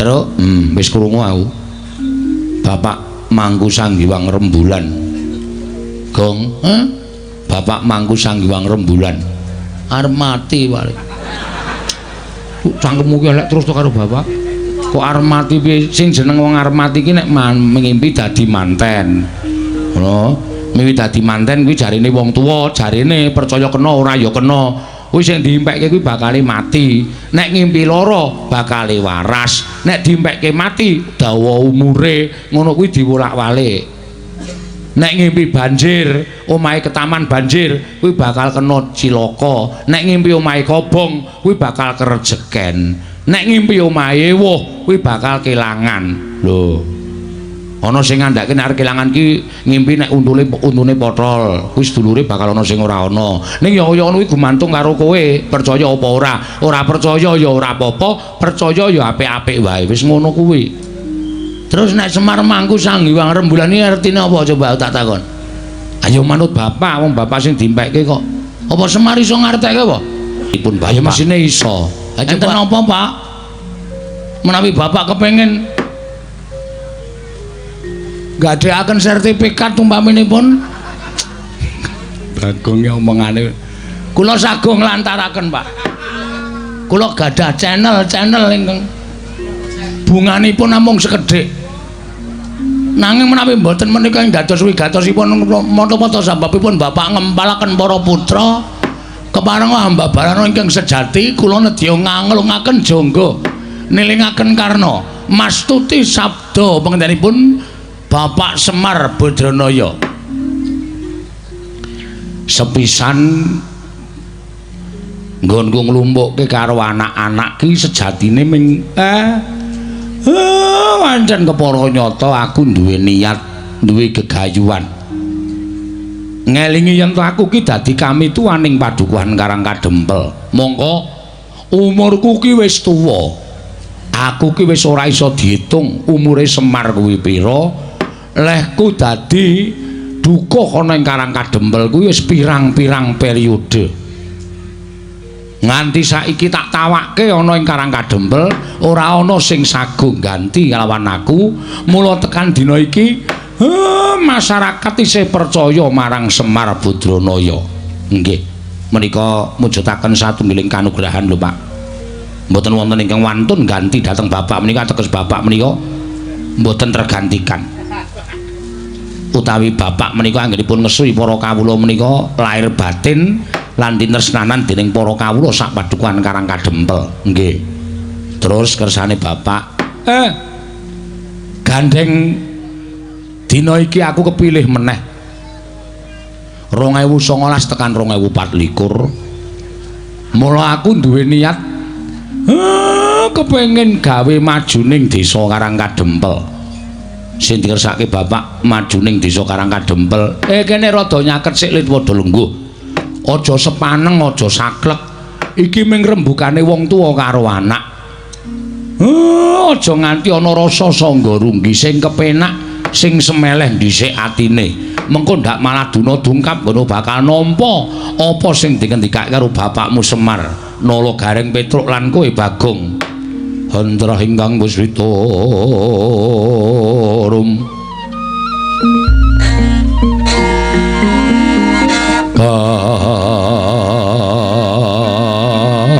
Petruk, wis krungu aku. Bapak Mangku Sanghyang Rembulan. Gong, heh? Bapak Mangku Sanghyang Rembulan. Arep mati paling. Cangkemmu ki elek terus to karo bapak. Kok arep mati piye? Sing jeneng wong arep mati ki nek ngimpi dadi manten. Ngono. Mimpi dadi manten kuwi jarine wong tuwa, jarine percaya kena ora ya kena. Kuwi sing diimpekke kuwi bakale mati. Nek ngimpi lara bakale waras. Nek diimpekke mati dawa umure, ngono kuwi diwolak-walik. Nek ngimpi banjir, omahe ketaman banjir, kuwi bakal kena cilaka. Nek ngimpi omahe kobong, kuwi bakal kerejeken. Nek ngimpi omahe ewuh, kuwi bakal kelangan. Lho. Ana sing ngandhake nek arep kelangan ki ngimpi nek untune potol, kuwi sedulure bakal ana sing ora ana. Ning ya kaya ngono kuwi gumantung karo kowe, percaya apa ora. Ora percaya ya ora apa-apa, percaya ya apik-apik wae. Wis ngono kuwi. Terus nek Semar Mangku Sanghyang Rembulan iki artine apa coba tak takon. Ayo manut bapak, wong bapak sing dimpekke kok. Apa Semar iso ngartekke apa? Pun bapak. Ayo mesine iso. Enten napa, Pak? Menawi bapak kepengin gadhekaken sertifikat umpaminipun Bagonge omongane. Kula sagung nglantaraken, Pak. Kula gadah channel-channel ingkang bunganipun namung sekedhik. Nanging menawi mboten menika ing dados wigatosipun menapa ta sababipun bapak ngempalaken para putra kepareng hamba barana ingkang sejati kula nedya nganglungaken jangga nilingaken karna mastuti sabda pangentenipun Bapak Semar Badranaya. Sepisan nggonku nglumpukke karo anak-anak ki sejatine ming pancen kepara nyata aku duwe niat, duwe gegayuhan. Ngelingi yen to aku ki dadi kamituwaning padukuhan Karang Kadempel. Mongko umurku ki wis tuwa. Aku ki wis ora iso diitung umure Semar kuwi pira. Lehku dadi dukuh ana ing Karang Kadempel kuwi wis pirang-pirang periode. Nganti saiki tak tawakke ana ing Karang Kadempel ora ana sing sagung ganti kalawan aku. Mula tekan dina iki masyarakat isih percaya marang Semar Badranaya. Nggih, menika mujudaken satunggiling kanugrahan lho, Pak. Mboten wonten ingkang wantun ganti dhateng bapak menika, ateges bapak menika mboten tergantikan. Utawi bapak menika anggenipun ngesuhi para kawula menika lahir batin lan tinresnanan dening para kawula sak padukuhan Karang Kadempel. Nggih. Terus kersane bapak, gandeng dina iki aku kepilih meneh 2019 tekan 2024. Mula aku duwe niat kepengin gawe majuning desa Karang Kadempel. Sing dikersake bapak majuning desa Karang Kadempel. Kene rada nyaket sik lit padha lungguh. Aja sepaneng, aja saklek. Iki ming rembugane wong tuwa karo anak. Aja nganti ana rasa sangga runggi sing kepenak sing semeleh dhisik atine. Mengko ndak malah duna dungkap ngono bakal nampa apa sing dikendikake karo bapakmu Semar. Nala Gareng Petruk lan kowe Bagong. Hendra ingkang Puswita Rum.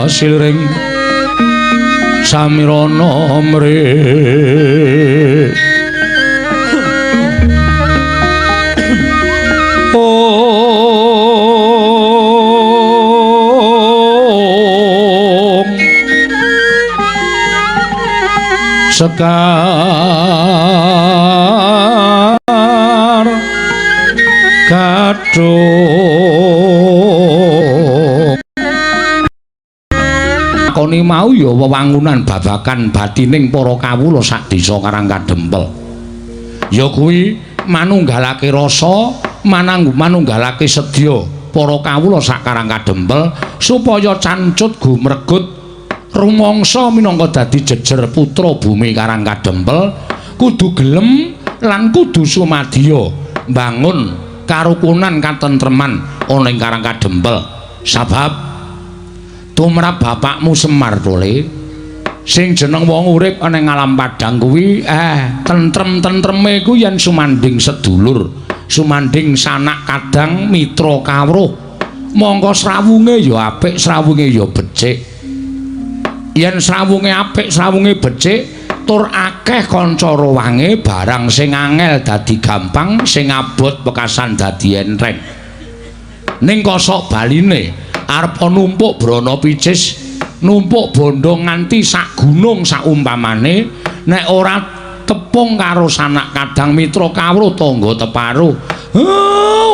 Kasilring samirana mri Om Sekar Gadhung. Lakoni mau ya wewangunan babakan batining para kawula sak desa Karang Kadempel. Ya kuwi manunggalake rasa, manunggalake sedya para kawula sak Karang Kadempel supaya cancut gumregut rumangsa minangka dadi jejer putra bumi Karang Kadempel kudu gelem lan kudu sumadya mbangun karukunan katentreman ana ing Karang Kadempel. Sabab tumrap bapakmu Semar Tole Sing jeneng wong urip ana ing alam padang kuwi tentrem-tentreme kuwi yen sumanding sedulur, sumanding sanak kadang mitra kawruh. Mongko srawunge ya apik, srawunge ya becik. Yen srawunge apik, srawunge becik, tur akeh kanca rowange, barang sing angel dadi gampang, sing abot wekasan dadi enteng. Ning kosok baline arep numpuk brana picis, numpuk bondo nganti sak gunung saumpamane, nek ora tepung karo sanak kadang mitra kawruh tangga teparo,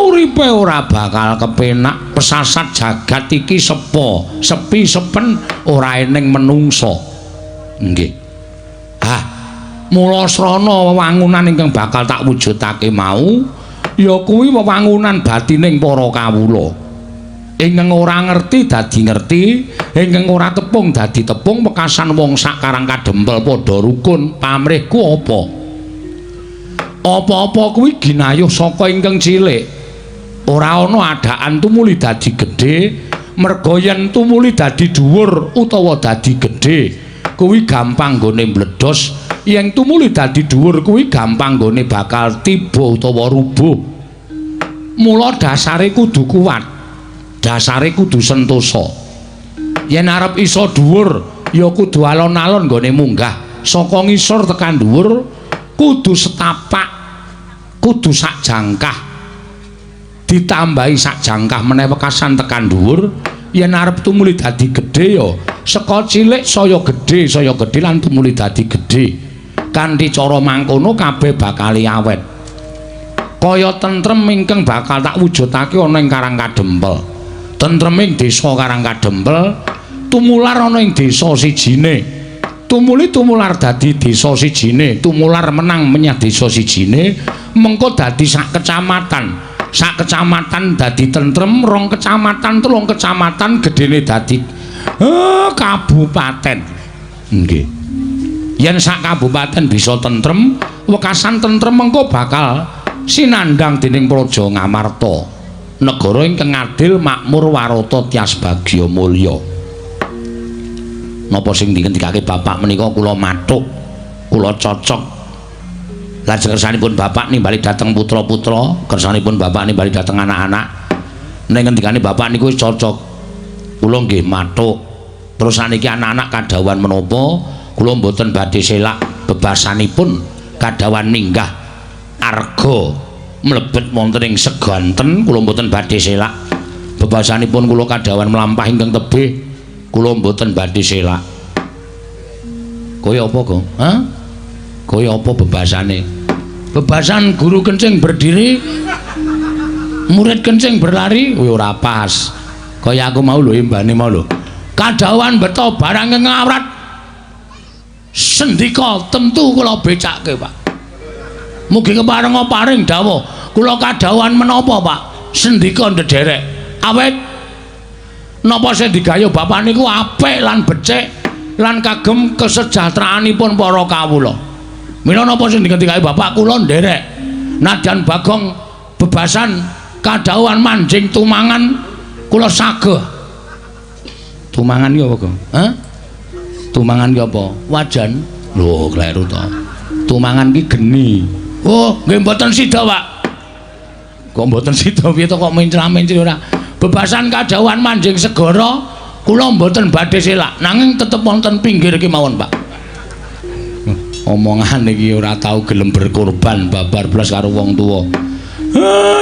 uripe ora bakal kepenak. Pesasat jagat iki sepo, sepi sepen, ora eneng menungsa. Nggih. Ah, mula srana wewangunan ingkang bakal tak wujudake mau ya kuwi wewangunan batining para kawula. Ingkang ora ngerti dadi ngerti, ingkang ora tepung dadi tepung, wekasan wong sak Karang Kadempel padha rukun. Pamrihku apa? Apa-apa kuwi ginayuh saka ingkang cilik. Ora ana adaan tumuli dadi gedhe, merga yen tumuli dadi dhuwur utawa dadi gedhe kuwi gampang nggone mbledos, yen tumuli dadi dhuwur kuwi gampang nggone bakal tiba utawa rubuh. Mula dasare kudu kuat, dasare kudu sentosa. Yen arep iso dhuwur ya kudu alon-alon nggone munggah saka ngisor tekan dhuwur, kudu setapak, kudu sak jangkah, ditambahi sak jangkah meneh wekasan tekan dhuwur. Yen arep tumuli dadi gedhe ya saka cilik saya gedhe lan tumuli dadi gedhe. Kanthi cara mangkono kabeh bakal awet. Kaya tentrem ingkang bakal tak wujudake ana ing Karang Kadempel. Tentreming desa Karang Kadempel tumular ana ing desa sijine. Tumuli tumular dadi desa sijine, tumular menang menyang desa sijine, mengko dadi sak kecamatan. Sak kecamatan dadi tentrem, rong kecamatan, telung kecamatan, gedene dadi kabupaten. Nggih. Yen sak kabupaten bisa tentrem, wekasan tentrem mengko bakal sinandhang dening Praja Ngamarta, negara ingkang adil, makmur, warata, tias bagya mulya. Napa sing dingendikake bapak menika kula mathuk, kula cocok. Lajeng kersanipun bapak nimbali dhateng putra-putra, kersanipun bapak nimbali dhateng anak-anak. Ning ngendikane bapak niku wis cocok. Kula nggih mathuk. Terus saniki anak-anak kadhawuhan menapa, kula mboten badhe selak bebasanipun kadhawuhan minggah arga mlebet wonten ing seganten, kula mboten badhe selak. Bebasanipun kula kadhawuhan mlampah ingkang tebih, kula mboten badhe selak. Kaya apa, Gong? Hah? Kaya apa bebasane? Bebasan guru kencing berdiri, murid kencing berlari, kuwi ora pas. Kaya aku mau lho, imbane mau lho. Kadhawuhan beto barang ngawrat. Sendika tentu kula becake, Pak. Mugi keparenga paring dawuh. Kula kadhawuhan menapa, Pak? Sendika ndederek. Awit napa sing digayuh bapak niku apik lan becik lan kagem kesejahteraanipun para kawula. Mila napa sing dingendikake bapak kula nderek. Nadyan Bagong bebasan kadhawuhan manjing tumangan kula sageh. Tumangan ki apa, Gong? Hah? Tumangan ki apa? Wajan. Lho, kleru to. Tumangan ki geni. Oh, nggih mboten sida, Pak. Kok mboten sida piye to, kok mencla-mencli ora? Bebasan kadhawuhan manjing segara kula mboten badhe selak, nanging tetep wonten pinggir kemawon, Pak. Omongan iki ora tau gelem berkorban babar blas karo wong tuwa.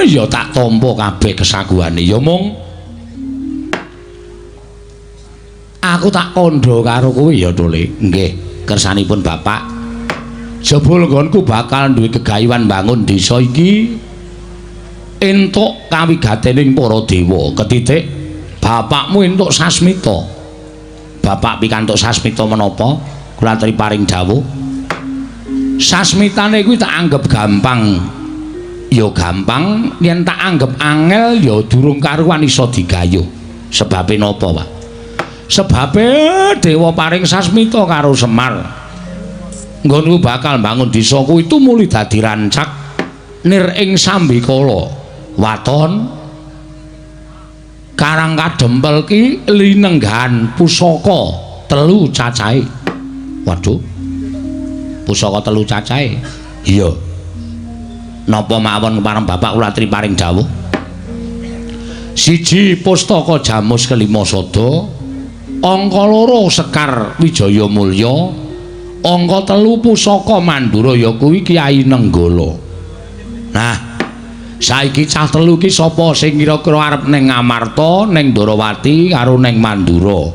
Ya tak tampa kabeh kesaguhane. Ya mung aku tak kandha karo kowe ya, Tole. Nggih, kersanipun bapak. Jebul nggonku bakal duwe gegayuhan bangun desa iki entuk kawigatening para dewa. Ketitik bapakmu entuk sasmita. Bapak pikantuk sasmita menapa? Kula aturi paring dawuh. Sasmitane kuwi tak anggap gampang. Ya gampang, yen tak anggap angel ya durung karuan iso digayuh. Sebabe napa, Pak? Sebabe dewa paring sasmita karo Semar. Nggonku bakal mbangun desa kuwi tumuli dadi rancak nir ing sambikala. Waton Karang Kadempel ki linenggahan pusaka telu cacahe. Waduh. Pusaka telu cacahe. Iya. Napa mawon kepareng bapak kula atri paring dawuh? Siji pustaka Jamus Kelima Sada, angka loro Sekar Wijaya Mulya, angka telu pusaka Mandura ya kuwi Kyai Nenggala. Nah, saiki cah telu iki sapa sing kira-kira arep ning Ngamarta, ning Ndorowati karo ning Mandura?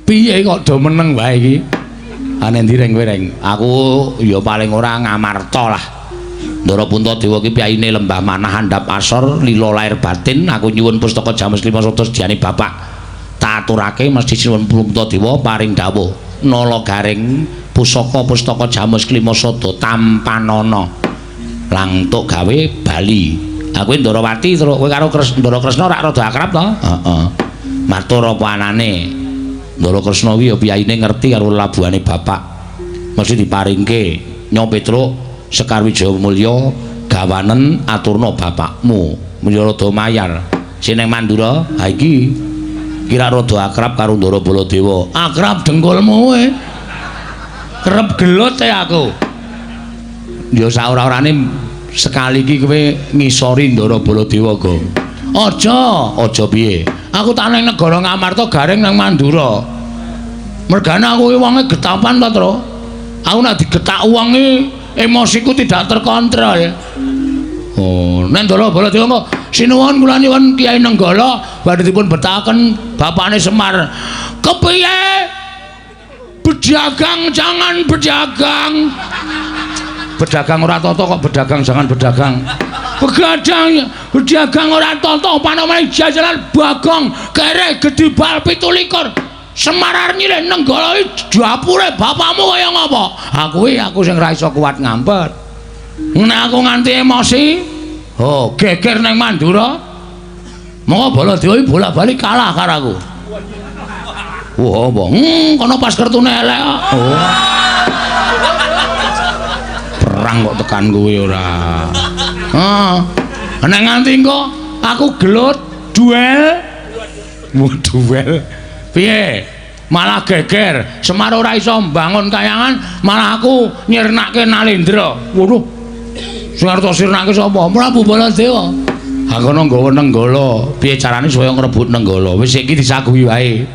Piye kok do meneng wae iki? Ah nek ndi reng kowe reng? Aku ya paling ora Ngamarta lah. Ndara Puntadewa ki piyayine lembah manah andhap asor lila lair batin. Aku nyuwun pustaka Jamus Lima Sada sediane bapak. Tak aturake mesti sinuwun Puntadewa paring dawuh. Nala garing pusaka-pustaka Jamus Klima Sada tampanana. Langtuk gawe bali. Aku Ndarawati terus kowe karo Ndara Kresna rak rada akrab to? Heeh. Matur apa anane? Ndara Kresna kuwi ya piyayine ngerti karo labuhane bapak. Mesti diparingke. Nyo Petruk Sekar Wijaya Mulya gawanen aturna bapakmu. Menya rada mayar. Sing ning Mandura, ha iki kira rada akrab karo Ndara Baladewa. Akrab dengkulmu kowe. Kerep gelut e aku. Ya saora-orane sekali iki kowe ngisori Ndara Baladewa, Gong. Aja, aja piye? Aku tak nang negara Ngamarta garing nang Mandura. Mergane aku iki wonge getapan ta, Tru. Aku nek digetak wong iki emosiku tidak terkontrol. Oh, nek Ndara Baladewa kok sinuwun kula nyuwun Kyai Nenggala badhe dipun betahaken bapakne Semar. Kepiye? Berdagang jangan berdagang. Berdagang ora tata kok berdagang jangan berdagang. Begadang berdagang ora tata panomane jajaran Bagong kere gedhe bal 17. Semar arep nyilih Nenggala iki dapure bapakmu kaya ngapa? Aku iki aku sing ra iso kuat ngampet. Nek aku nganti emosi, oh geger nang Mandura. Monggo Baladewa iki bolak-balik kalah karo aku. Wah, apa? Kono pas kertune elek kok. Oh. Perang kok tekan kowe ora. Heeh. Nek nganti engko aku gelut duel. Wah, duel. Piye? Malah geger. Semar ora iso mbangun kayangan, malah aku nyirnake Nalendra. Waduh. Sing arep sirnake sapa? Prabu Baladewa. Ha kono nggawa Nenggala. Piye carane supaya ngrebut Nenggala? Wis iki disaguhi wae.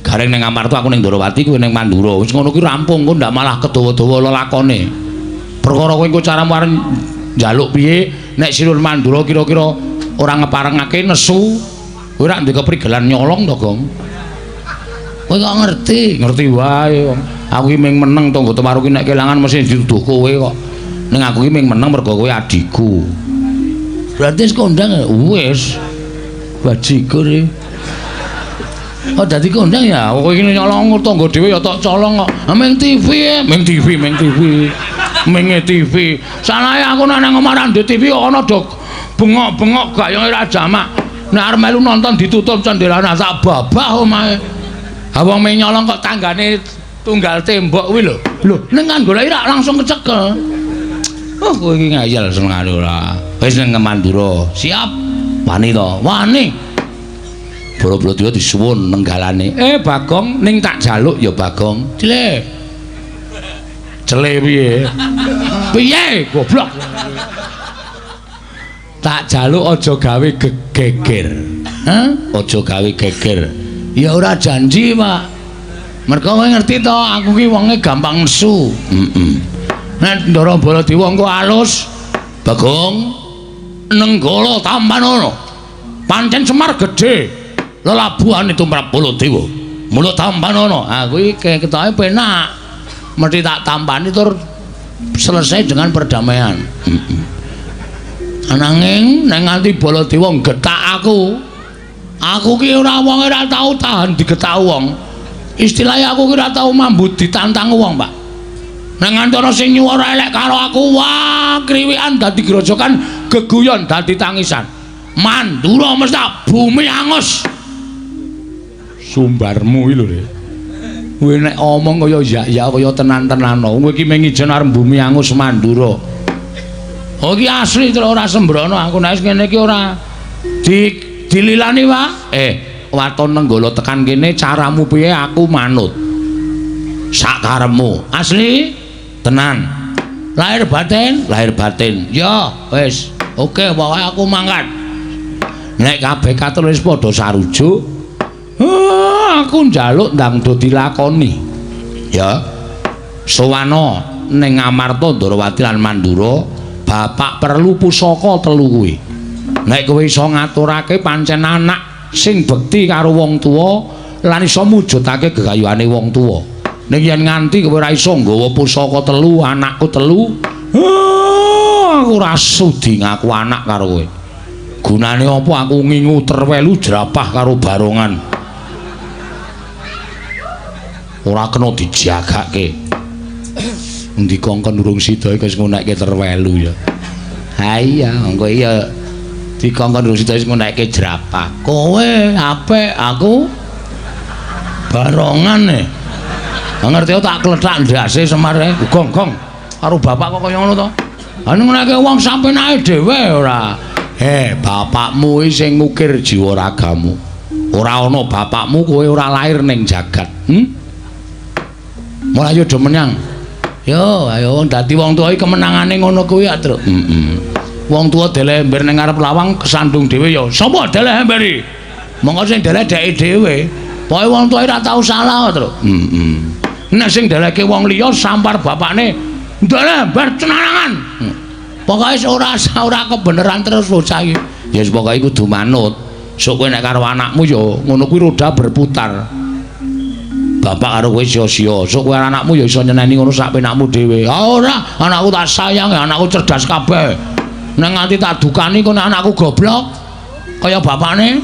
Gareng ning Ngamarta aku ning Ndorowati kowe ning Mandura. Wis ngono kuwi rampung kok ndak malah kedawa-dawa lelakone. Perkara kowe engko caramu arep njaluk piye nek Sinun Mandura kira-kira ora ngeparengake nesu. Kowe rak ndek keprigelan nyolong to, Gong? Kowe kok ngerti? Ngerti wae wong. Aku iki ming meneng tangga temaru ki nek kelangan mesti dituduh kowe kok. Ning aku iki ming meneng mergo kowe adikku. Berarti wis kondang ya? Wis. Bajigur iki. Oh dadi kondang ya? Kowe iki nyolong tangga dhewe ya tok colong kok. Ah ming TV, ming TV, ming TV. Ming TV. Salahe aku nek nang omah ra ndek TV kok ana do bengok-bengok gayange ra jamak. Nek arep melu nonton ditutup cendelane sak babah omahe. Ha wong ming nyolong kok tanggane tunggal tembok kuwi lho. Lho, ning kan goleki rak langsung kecekel. Oh, kowe iki ngayal senengane ora. Wis ning Mandura. Siap. Wani to? Wani. Bala-bala disuwun nenggalane. Bagong ning tak jaluk ya Bagong. Cile. Cele piye? Piye goblok. Tak jaluk aja gawe geger. Hah? Aja gawe geger. Ya ora janji, Pak. Mergo kowe ngerti to, aku ki wonge gampang nesu. Heeh. Nek Ndara Baladewa engko alus, Bagong Nenggala tampanana. Pancen Semar gedhe. Lelabuhane tumrap Baladewa. Mula tampanana. Ha kuwi ketoke penak. Mesti tak tampani tur selesai dengan perdamaian. Heeh. Ananging nek nganti Baladewa nggetak aku, aku ki ora wong ora tau tahan digetak wong. Istilahnya aku ki ora tau mambu ditantang wong, Pak. Nek nganti ana sing nyuwara elek karo aku, wah kriwikan dadi grojokan, geguyon dadi tangisan. Mandura mesti bumi angus. Sumbarmu iki lho, Rek. Kowe nek omong kaya ya-ya kaya tenan-tenan. Kowe iki mung ijen arep bumi angus Mandura. Oh iki asli terus ora sembrono aku nek ngene iki ora di Dililani, Pak. Waton Nenggala tekan kene caramu piye aku manut. Sakarepmu. Asli? Tenan. Lahir batin? Lahir batin. Ya, wis. Oke, pokoke aku mangkat. Nek kabeh katul wis padha sarujuk, aku njaluk ndang do dilakoni. Ya. Sowana ning Amarta Ndorowati lan Mandura, bapak perlu pusaka telu kuwi. Nek kowe iso ngaturake pancen anak sing bekti karo wong tuwa lan iso mujudake gegayuhane wong tuwa. Ning yen nganti kowe ora iso nggawa pusaka telu, anakku telu, aku ora sudi ngaku anak karo kowe. Gunane apa aku ngingu terwelu jerapah karo barongan. Ora kena dijagake. Endi kongkon urung sida iki wis ngunekke terwelu ya. Ha iya, engko iya dikongkon urung sida wis ngunekke jerapah. Kowe apik, aku barongan e. Ngerti tak klethak ndase Semar e. Gong gong karo bapak kok kaya ngono to. Ha ngunekke wong sampenake dhewe ora. Bapakmu iki sing ngukir jiwa ragamu. Ora ana bapakmu kowe ora lair ning jagat. Mulai do menyang. Yo, ayo dadi wong tuwa iki kemenangane ngono kuwi ya, Truk. Heeh. Wong tuwa deleh ember ning ngarep lawang kesandung dhewe ya. Sapa deleh ember iki? Monggo sing deleh dheke dhewe. Pokoke wong tuwa ora tau salah, Truk. Heeh. Nek sing delehke wong liya sampar bapakne, deleh ember cenangan. Pokoke ora kebeneran terus bocah iki. Ya wis pokoke kudu manut. Sok kowe nek karo anakmu ya ngono kuwi roda berputar. Bapak karo kowe sia-sia. Sok kowe anakmu ya iso nyeneni ngono sak penakmu dhewe. Ah ora, anakku tak sayang, anakku cerdas kabeh. Nek nganti tak dukani kok nek anakku goblok kaya bapakne,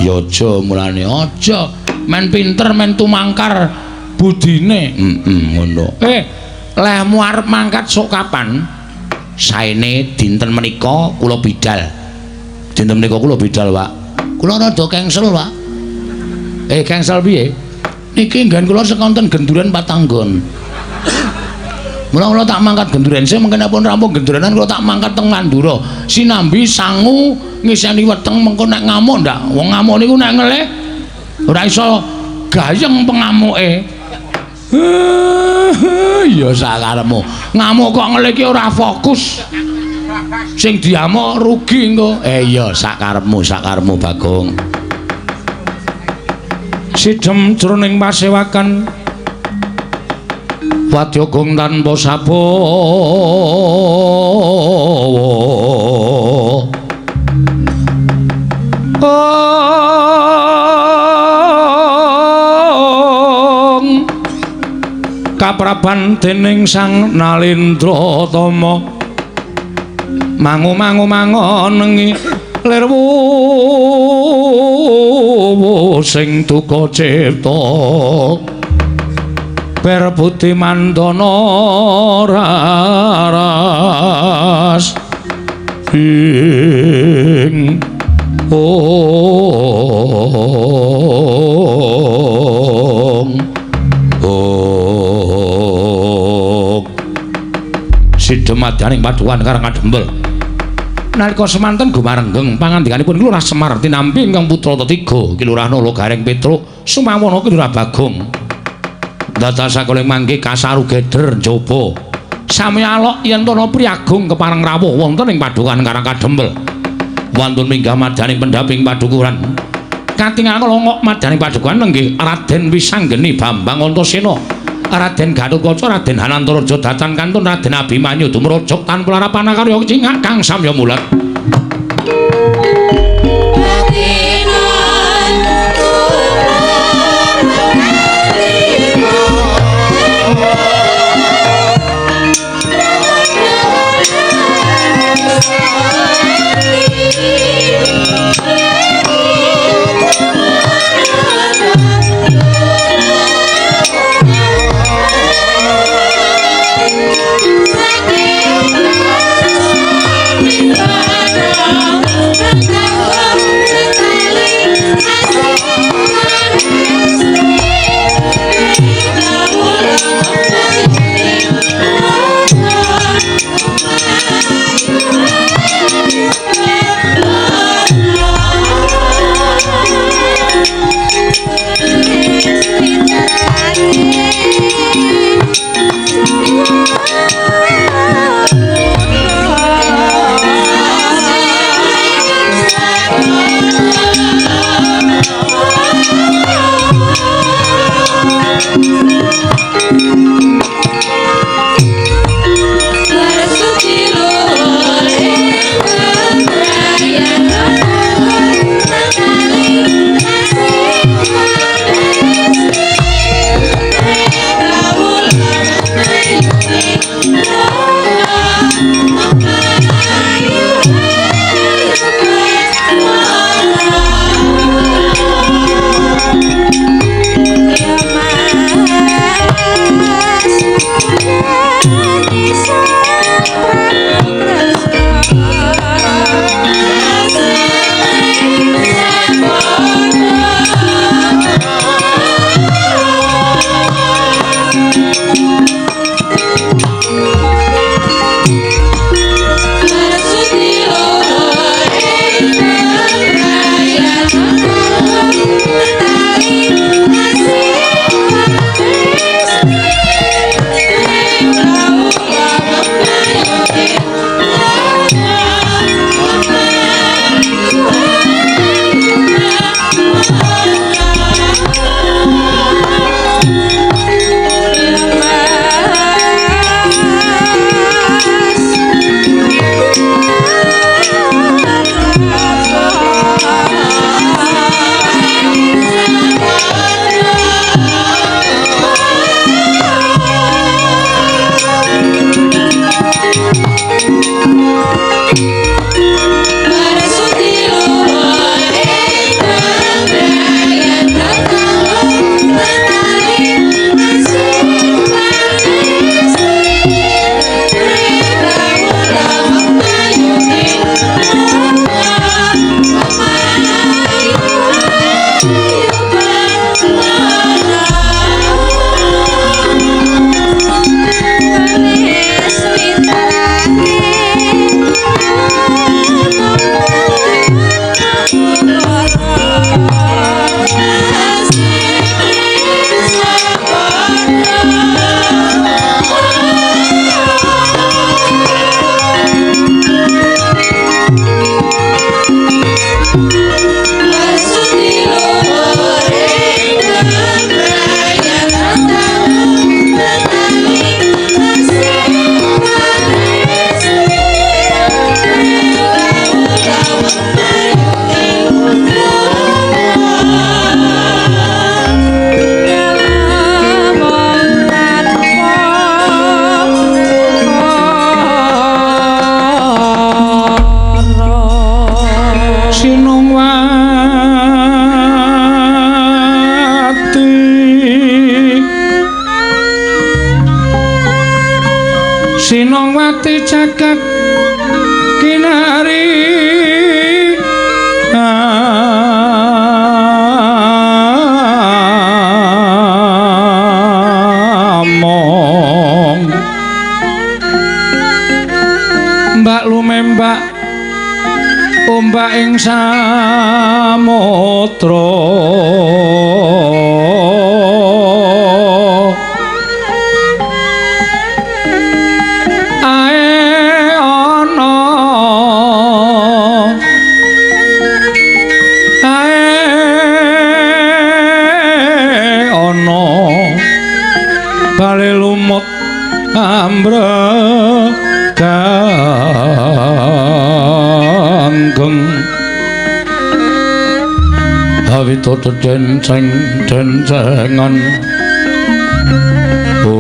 ya aja mulane, aja. Men pinter men tumangkar budine. Heeh, ngono. Lehmu arep mangkat sok kapan? Saene dinten menika kula bidal. Dinten menika kula bidal, Pak. Kula rada cancel, Pak. Cancel piye? Niki nggen kula sekonten genduren patanggon. Mula kula tak mangkat genduren sing mengken pun rampung gendurenan kula tak mangkat teng Mandura. Sinambi sangu ngiseni weteng mengko nek ngamuk ndak. Wong ngamuk niku nek ngelih ora iso gayeng pengamuke. Ya sakarepmu. Ngamuk kok ngelih iki ora fokus. Sing diamuk rugi engko. Iya sakarepmu, sakarepmu Bagong. Sidhem jroning pasewakan wadya gong tanpa sabawa. Ong kapraban dening Sang Nalendra Tama mangu-mangu mangonengi lirwu sing duka cipta ber budi mandana raras ing ong ong sidemadaning paduan Karang Kadempel. Nalika semanten gumarenggeng pangandikanipun Lurah Semar tinampi ingkang putra tetiga Ki Lurah Nala Gareng Petruk Sumawana Ki Lurah Bagong. Dados sakoling mangke kasaru geder njaba. Sami alok yen tana priyagung kepareng rawuh wonten ing padukan Karang Kadempel. Wantun minggah madaning pendhaping padukuran. Katingal longok madaning padukuran nenggih Raden Wisanggeni Bambang Antasena, Raden Gatotkaca, Raden Hanantaraja datan kantun Raden Abimanyu dumrojok tanpa larapan karya cingak kang samya mulat. Thank you. Sinongwati jagat kinari among mbak lumembak ombak ing samudra ambreganggeng awito denceng dencengan om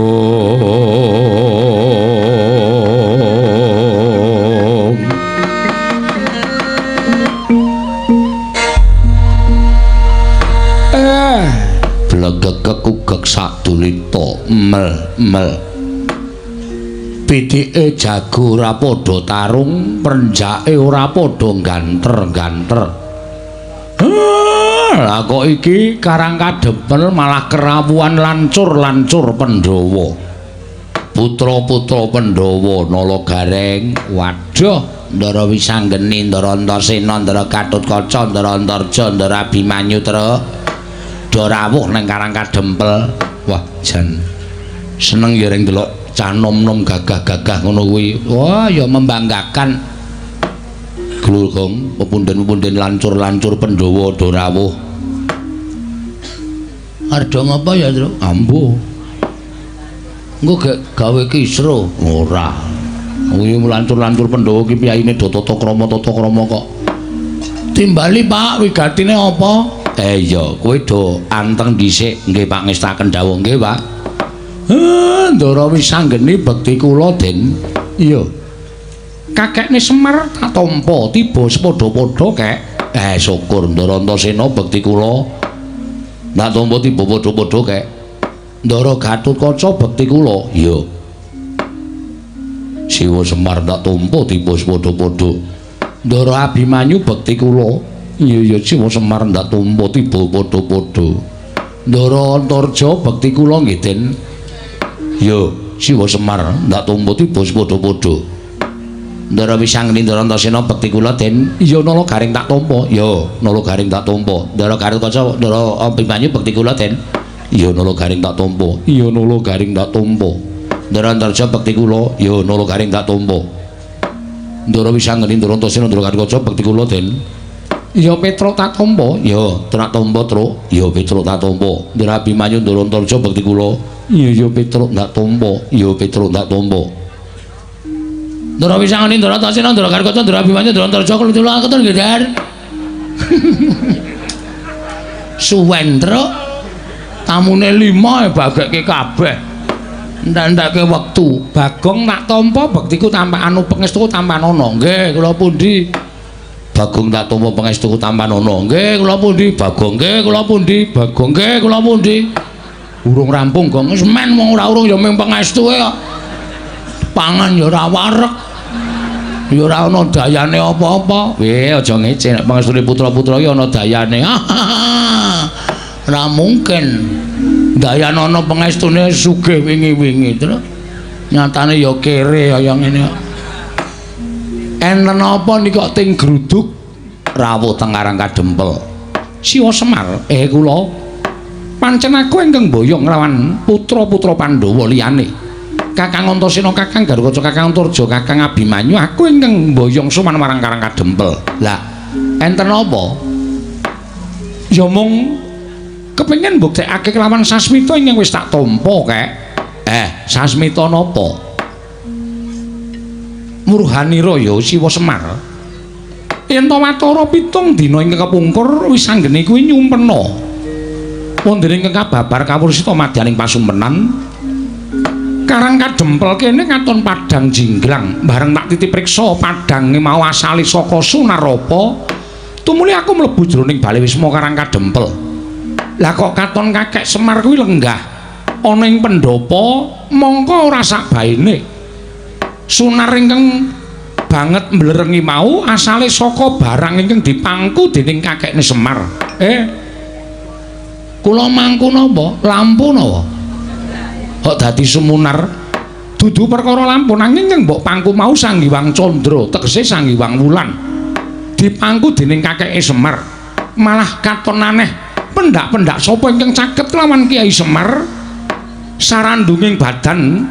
blegegek ugek sadulita mel mel pitike jago ora padha tarung, prenjake ora padha ganter-ganter. Lah kok iki Karang Kadempel malah kerawuhan lancur-lancur Pandhawa. Putra-putra Pandhawa Nala Gareng, waduh, Ndara Wisanggeni, Ndara Antasena, Ndara Gatotkaca, Ndara Antarja, Ndara Abimanyu truk do rawuh nang Karang Kadempel. Wah, jan seneng ya reng delok cah nom-nom gagah-gagah ngono kuwi. Wah, ya membanggakan. Glugong pepunden-pepunden lancur-lancur Pandhawa do rawuh. Ardo ngapa ya, Truk? Ambo. Engko gek gawe kisruh. Ora. Kuwi lancur-lancur Pandhawa ki piyayine do tata krama kok. Timbali, Pak, wigatine apa? Eh iya, kowe do anteng dhisik. Nggih, Pak, ngestaken dawuh nggih, Pak. Ndara Wisanggeni bekti kula, Den. Iya. Kakekne Semar tak tampa tiba sepadha-padha, Kek. Syukur Ndara Antasena bekti kula. Tak tampa tiba padha-padha, Kek. Ndara Gatotkaca bekti kula. Iya. Siwa Semar tak tampa tiba sepadha-padha. Ndara Abimanyu bekti kula. Iya iya, Siwa Semar tak tampa tiba padha-padha. Ndara Antarja bekti kula nggih, Den. Yo, Siwa Semar ndak tampa tiba padha-padha. Ndara Wisanggeni Ndara Antasena bekti kula, Den. Iya, Nala Gareng tak tampa. Yo, Nala Gareng tak tampa. Ndara Gatotkaca, Ndara Abimanyu bekti kula, Den. Iya, Nala Gareng tak tampa. Iya, Nala Gareng tak tampa. Ndara Antarja bekti kula. Iya, Nala Gareng tak tampa. Ndara Wisanggeni Ndara Antasena Ndara Gatotkaca bekti kula, Den. Iya, Petruk tak tampa. Iya, tak tampa, Truk. Iya, Petruk tak tampa. Ndara Abimanyu Ndara Antarja bekti kula. Iya iya, Petruk ndak tampa. Iya, Petruk ndak tampa. Ndara Wisanggeni Ndara Antasena Ndara Gatotkaca Ndara Abimanyu Ndara Antarja kula ketun nggih, Den. Suwen, Truk. Tamune 5 bagekke kabeh. Ndak-ndake wektu. Bagong tak tampa bektiku tampakanu pangestuku tampanana. Nggih, kula pundi? Bagong tak tampa pangestuku tampanana. Nggih, kula pundi? Bagong nggih, kula pundi? Bagong nggih, kula pundi? Urung rampung, Gong. Wis men wong ora urung ya mung pangestuke kok. Pangan ya ora wareg. Ya ora ana dayane apa-apa. Weh, aja ngece nek pangestune putra-putra iki ana dayane. Ora mungkin. Dayan ana pangestune sugih wingi-wingi, Tru. Nyatane ya kere kaya ngene. Enten apa niki kok ting gruduk rawuh teng Karang Kadempel? Siwa Semar, kula pancen aku ingkang mboyong nglawan putra-putra Pandhawa liyane. Kakang Antasena, Kakang Garukaca, Kakang Antarja, Kakang Abimanyu, aku ingkang mboyong sowan marang Karang Kadempel. Lah, enten apa? Ya mung kepengin mbuktekake kelawan sasmita ingkang wis tak tampa, Kek. Sasmita napa? Murhanira ya Siwa Semar. Yen ta watara 7 dina ingkang kepungkur wis anggene kuwi nyumpena. Wonten ingkang kababar kawursita madyaning pasumpenan Karang Kadempel kene katon padhang jinggrang. Bareng tak titip priksa padhange mau asale saka Sunarapa. Tumuli aku mlebu jroning bale wisma Karang Kadempel. Lah kok katon kakek Semar kuwi lenggah ana ing pendhapa mongko ora sakbaene. Sunar ingkang banget mblerengi mau asale saka barang ingkang dipangku dening kakekne Semar. Kula mangku napa? Lampu napa? Kok dadi sumunar? Dudu perkara lampu nanging ingkang mbok pangku mau Sang Hyang Candra, tegese Sang Hyang Wulan. Dipangku dening kakeke Semar. Malah katon aneh, pendak-pendak sapa ingkang caket lawan Kyai Semar? Sarandunging badan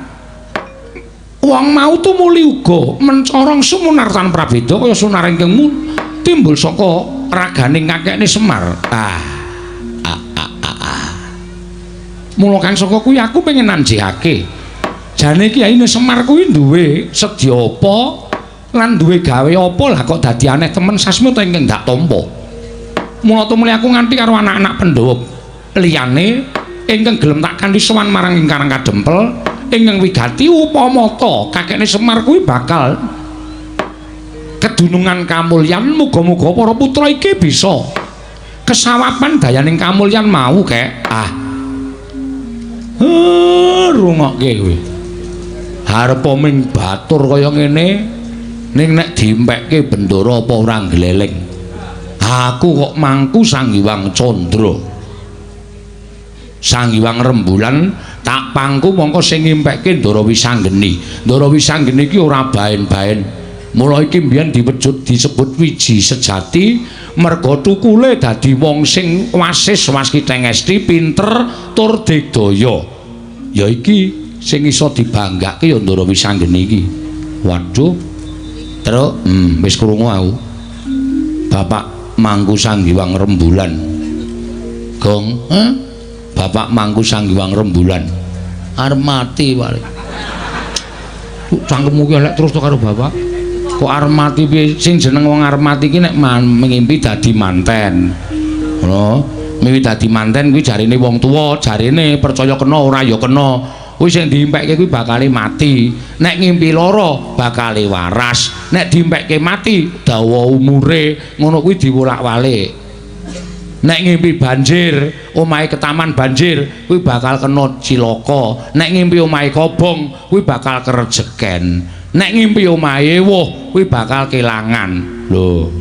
wong mau tumuli uga mencorong sumunar tan prabeda kaya sunar ingkang timbul saka raganing kakekne Semar. Mula kang saka kuwi aku pengen nanjihake. Jane Kiyaine Semar kuwi duwe sedya apa lan duwe gawe apa lah kok dadi aneh temen sasmita ingkang dak tampa. Mula tumuli aku nganti karo anak-anak Pandhawa liyane ingkang gelem tak kanthi sowan marang ing Karang Kadempel ingkang wigati upama ta kakekne Semar kuwi bakal kedunungan kamulyan, muga-muga para putra iki bisa kesawapan dayaning kamulyan mau, Kek. Rungokke kowe. Arepa ming batur kaya ngene ning nek diimpekke bendara apa ora gleleng. Aku kok mangku Sang Hyang Candra. Sang Hyang Rembulan tak pangku mongko sing ngimpekke Ndara Wisanggeni. Ndara Wisanggeni iki ora baen-baen. Mula iki mbiyen diwujud disebut wiji sejati merga tukule dadi wong sing wasis waskita ngesti pinter tur digdaya. Ya iki sing iso dibanggake ya Ndara Wisanggeni iki. Waduh. Truk, wis krungu aku. Bapak mangku Sang Hyang Rembulan. Gong, heh? Bapak mangku Sang Hyang Rembulan. Arep mati paling. Cangkemmu ki elek terus to karo bapak. Kok arep mati piye? Sing jeneng wong arep mati ki nek ngimpi dadi manten. Ngono. Miwi dadi manten kuwi jarine wong tuwa, jarine percaya kena ora ya kena. Kuwi sing diimpekke kuwi bakale mati. Nek ngimpi lara bakale waras. Nek diimpekke mati dawa umure, ngono kuwi diwolak-walik. Nek ngimpi banjir, omahe ketaman banjir, kuwi bakal kena cilaka. Nek ngimpi omahe kobong, kuwi bakal kerejeken. Nek ngimpi omahe ewuh, kuwi bakal kelangan. Lho.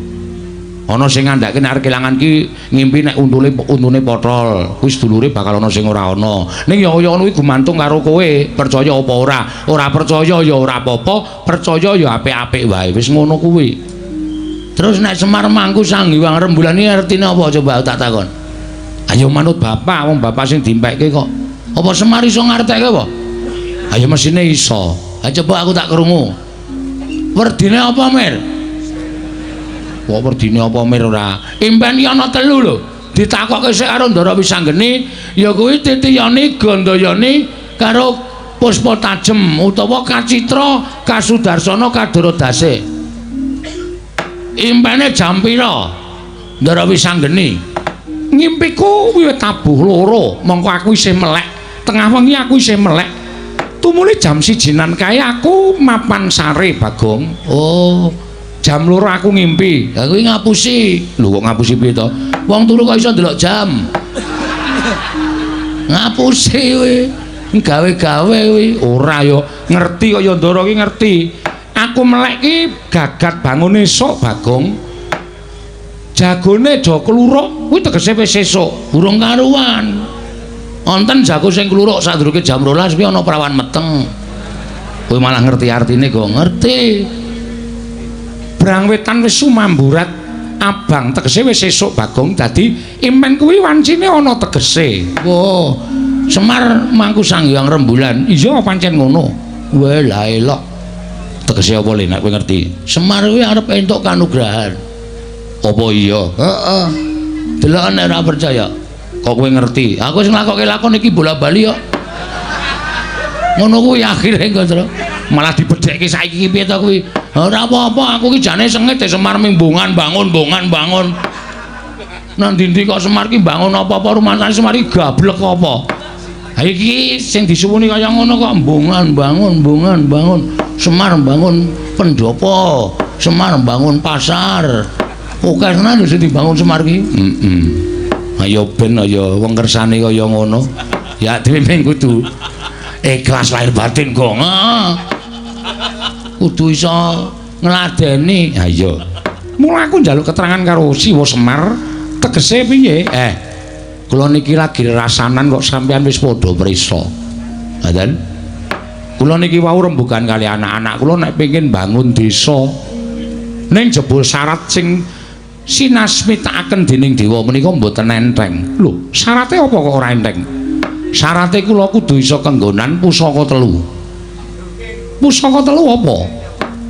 Ana sing ngandhake nek arep kelangan ki ngimpi nek untune potol, kuwi sedulure bakal ana sing ora ana. Ning ya kaya ngono kuwi gumantung karo kowe, percaya apa ora. Ora percaya ya ora apa-apa, percaya ya apik-apik wae. Wis ngono kuwi. Terus nek Semar mangku Sang Hyang Rembulan iki artine apa coba tak takon. Ayo manut bapak, wong bapak sing dimpekke kok. Apa Semar iso ngartekke apa? Ayo mesine iso. Ha coba aku tak krungu. Werdine apa, Mir? Kok werdine apa, Mir ora? Impen iki ana 3 lho. Ditakokke sik karo Ndara Wisanggeni, ya kuwi Titiyani, Gandayani karo Puspa Tajem utawa Kacitra Kasudarsana Kadaradase. Impene jam pira? Ndara Wisanggeni. Ngimpiku wiwit tabuh loro, mongko aku isih melek. Tengah wengi aku isih melek. Tumuli jam 1-nan kae aku mapan sare, Bagong. Oh, jam 2 aku ngimpi. Lah kuwi ngapusi. Lho kok ngapusi piye to? Wong turu kok iso ndelok jam. Ngapusi kuwi. Gawe-gawe kuwi. Ora ya, ngerti kok ya Ndara ki ngerti. Aku Aku melek ki gagat bangun esuk, Bagong. Jagone do kluruk kuwi tegese wis esuk, burung karuan. Wonten jago sing kluruk sadurunge jam 12 kuwi ana prawan meteng. Kowe malah ngerti artine kok ngerti. Brang wetan wis sumamburat abang tegese wis esuk, Bagong. Dadi imen kuwi wancine ana tegese. Wah, Semar mangku Sang Hyang Rembulan. Iya pancen ngono. Wah, lah elok. Tegese apa le nek kowe ngerti? Semar kuwi arep entuk kanugrahan. Apa iya? Heeh. Deloken nek ora percaya. Kok kowe ngerti? Aku sing nglakokke lakon iki bola-bali kok. Ngono kuwi akhire kok, malah dibedhekke saiki iki piye to kuwi? Ora apa-apa, aku ki jane sengit Semar mimbungan bangun bongan bangun. Nang ndi kok Semar ki bangun apa-apa rumangsane Semar ki gablek apa? Ha iki sing disuwuni kaya ngono kok mbungan bangun bongan bangun. Semar bangun pendopo, Semar bangun pasar. Oke tenan lho sing dibangun Semar ki. Heeh. Ayo ben ayo wong kersane kaya ngono. Ya dhewe mung kudu ikhlas lahir batin kok. Kudu iso ngladeni. Ha iya. Mula aku njaluk keterangan karo Siwa Semar, tegese piye? Kula niki lagi rasanan kok sampean wis padha prisa. Ngoten. Kula niki wau rembugan kali anak-anak kula nek pengin bangun desa. Ning jebul syarat sing sinasmitakaken dening dewa menika mboten enteng. Lho, syarate apa kok ora enteng? Syarate kula kudu iso kenggonan pusaka telu. Pusaka telu apa?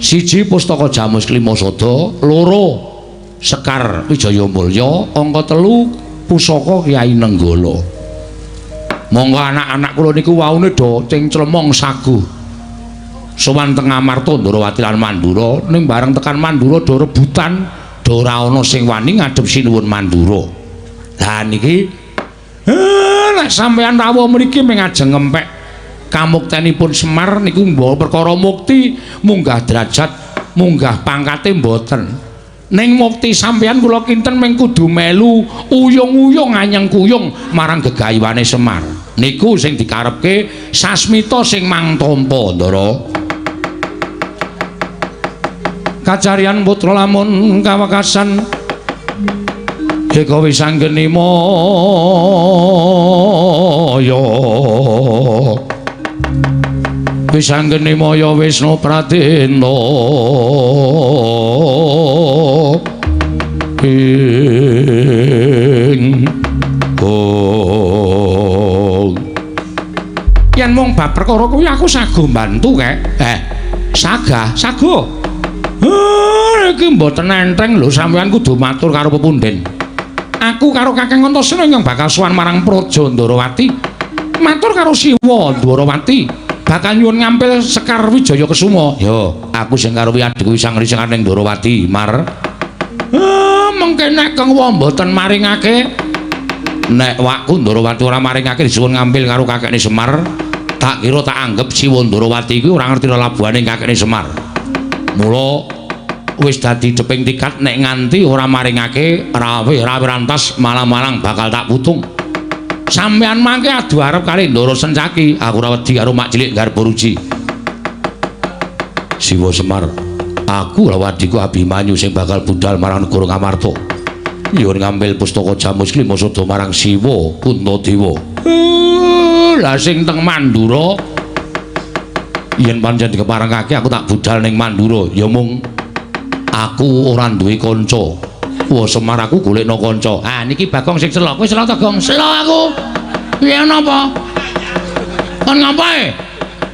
Siji pustaka Jamus Klima Sada, loro Sekar Wijaya Mulya, angka telu pusaka Kyai Nenggala. Monggo anak-anak kula niku waune do cengclemong saguh. Sowan teng Amarta Ndrawati lan Mandura, ning bareng tekan Mandura do rebutan, do ora ana sing wani ngadhep Sinuwun Mandura. Lah niki nek sampeyan rawuh mriki mung ajeng ngempek kamuktenipun Semar niku mbawa perkara mukti, munggah derajat, munggah pangkate mboten. Ning mukti sampeyan kula kinten mung kudu melu uyung-uyung anyeng kuyung marang gegayuhane Semar. Niku sing dikarepke sasmita sing mang tampa, Ndara. Kacarian putra lamun kawekasan eka wisanggeni maya. Wisanggeni maya Wisnu Pradena ing oh. Yen mung bab perkara kuwi aku sago mbantu kek. Sagah, sago. Iki mboten enteng lho, sampeyan kudu matur karo pepunden. Aku karo Kakang Antasena ingkang bakal sowan marang Praja Ndrawati. Matur karo Siwa Ndrawati, bakal nyuwun ngampil Sekar Wijaya Kesuma. Yo, aku sing karo adhiku Sang Risi ning Ndrawati, Mar. Mengke nek Kang Wa mboten maringake, nek wakku Ndrawati ora maringake disuwun ngampil karo kakekne Semar, tak kira tak anggep Siwa Ndrawati kuwi ora ngerti lelabuhane kakekne Semar. Mula wis dadi deping tikat nek nganti ora maringake rawe-rawe rantas malang-malang bakal tak putung. Sampeyan mangke adu arep kali Ndara Sencaki, aku ora wedi karo mak cilik Garbaruji. Siwa Semar, aku lawan adhiku Abimanyu sing bakal budal marang negara Ngamarta. Nyuwun ngambil pustaka Jamus Klima Sada marang Siwa Puntadewa. Lah sing teng Mandura yen pancen dikeparengake aku tak budal ning Mandura, ya mung aku ora duwe kanca. Wah Semar aku golekno kanca. Ah niki Bagong sing selo. Kowe selo ta, Gong? Selo aku. Piye napa? Kon ngapae?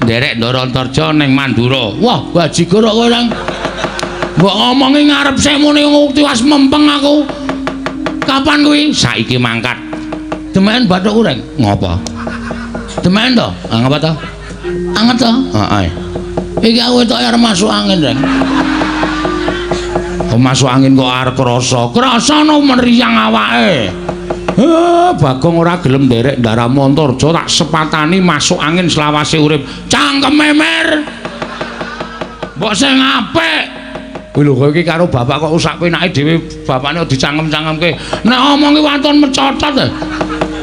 Nderek Ndara Antarja ning Mandura. Wah, bajigur kok kowe nang. Mbok ngomongi ngarep semune tiwas mempeng aku. Kapan kuwi? Saiki mangkat. Demen bathuk kureng. Ngopo? Demen to? Ah ngapa to? Anget to? Heeh. Iki aku tok arep masuk angin, Reng. Masuk angin kok arep krasa. Krasa no meriang awake. Bagong ora gelem nderek Ndaramu Antarja tak sepatani masuk angin selawase urip. Cangkeme mer. Mbok sing apik. Kuwi lho kowe iki karo bapak kok sak penake dhewe bapakne dicangkem-cangkemke. Nek omongi waton mecotot.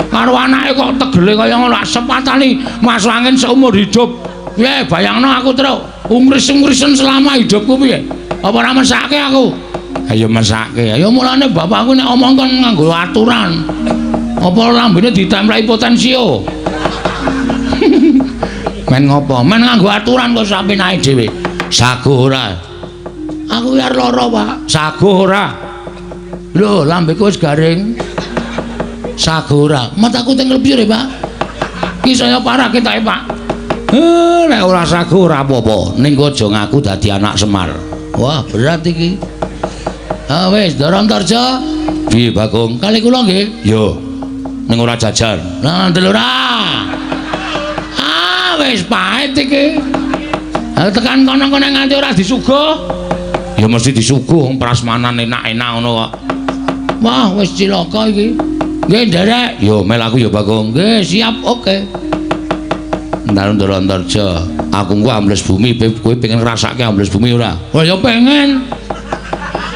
Karo anake kok tegele kaya ngono tak sepatani masuk angin seumur hidup. Piye bayangno aku, Truk. Ungris-ungrisen selama hidupku piye? Apa ora mesake aku? Ayo mesake. Ayo mulane bapakku nek omong kon nganggo aturan. Apa lambene ditempleki potensio? Men ngopo? Men nganggo aturan kok sampe nae dhewe. Sago ora? Aku ki arep lara, Pak. Sago ora? Lho, lambeku wis garing. Sago ora? Mataku teng lebih, Pak. Ki saya parah ketoke, Pak. Nek ora sago ora apa-apa. Ning aja ngaku dadi anak Semar. Wah, berat iki. Ah wis, Ndara Antarja. Piye, Bagong? Kali kula nggih. Yo. Ning ora jajan. Lah, ndel ora. Ah, wis pahit iki. Ha tekan kono-kono nganti ora disuguh. Ya mesti disuguh wong prasmanan enak-enak ngono kok. Wah, wis cilaka iki. Nggih, nderek. Yo mel aku ya, Bagong. Nggih, siap, oke. Ndara Antarja, aku engko ambles bumi, kowe pengen ngrasake ambles bumi ora? Wah, ya pengen.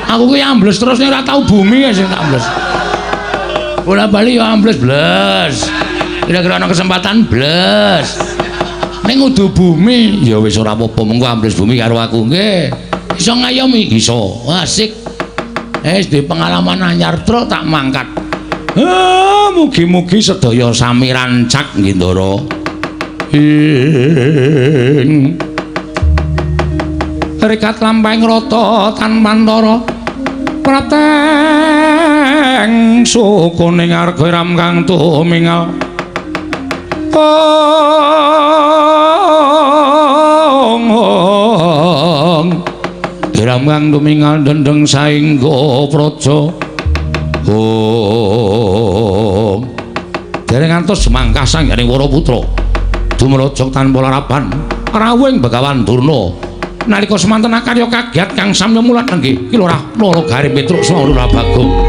Aku kuwi ambles terus nek ora tau bumi sing tak ambles. Bola bali ya ambles bles. Kira-kira ana kesempatan bles. Ning kudu bumi, ya wis ora apa-apa, mengko ambles bumi karo aku. Nggih. Iso ngayomi? Iso. Asik. Wis duwe pengalaman anyar truk tak mangkat. Ah, mugi-mugi sedaya sami rancak nggih, Ndara. Ing rekat lampahing rata tanpantara prateng sukuning arga ram kang tumingal ong ram kang tumingal dendeng saengga praja. Om dereng ngantos jemangkah sangganing Waraputra dumraja tanpa larapan rawuhing Begawan Durna nalika semanten akarya kagiat kang samya mulat nenggih Ki Lurah Nala Garing Petruk Saha Lurah Bagong.